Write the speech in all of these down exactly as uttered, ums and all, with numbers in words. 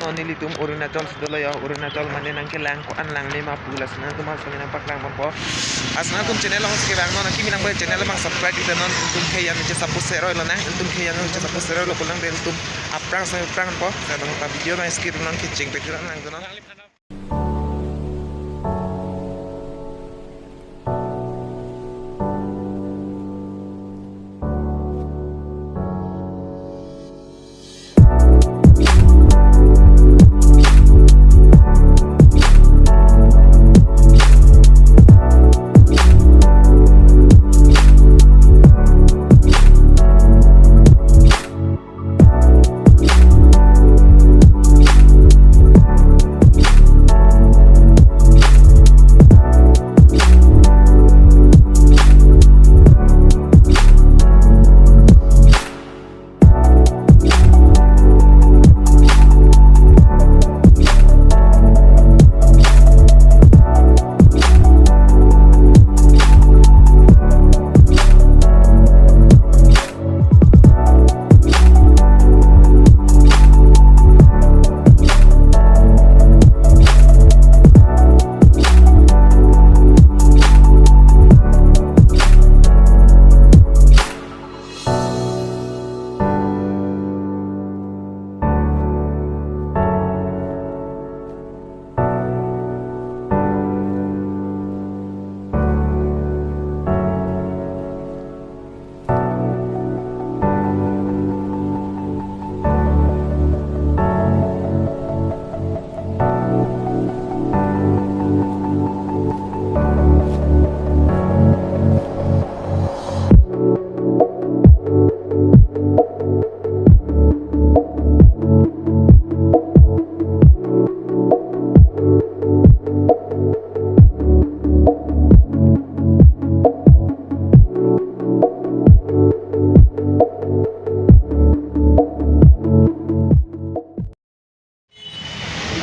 Nelitum Arunachal si dolo yo, Arunachal mane nangkelang ko-an langle ma pu, lasi nangtum ason nangpaklang ponpo. Lasi nangtum channel along si kevang non, akimi nangpo channel abang subscribe ite non, ilitum khei-an chesappo seroi lonang, ilitum khei-an chesappo seroi lo pulang de ilitum aphrang si aphrang po. Ladak ta video abang skip non, kecheng pe thulang nang non.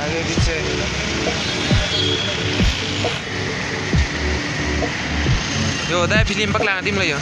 Aage piche. Yo, dai film paklang adim lo yo.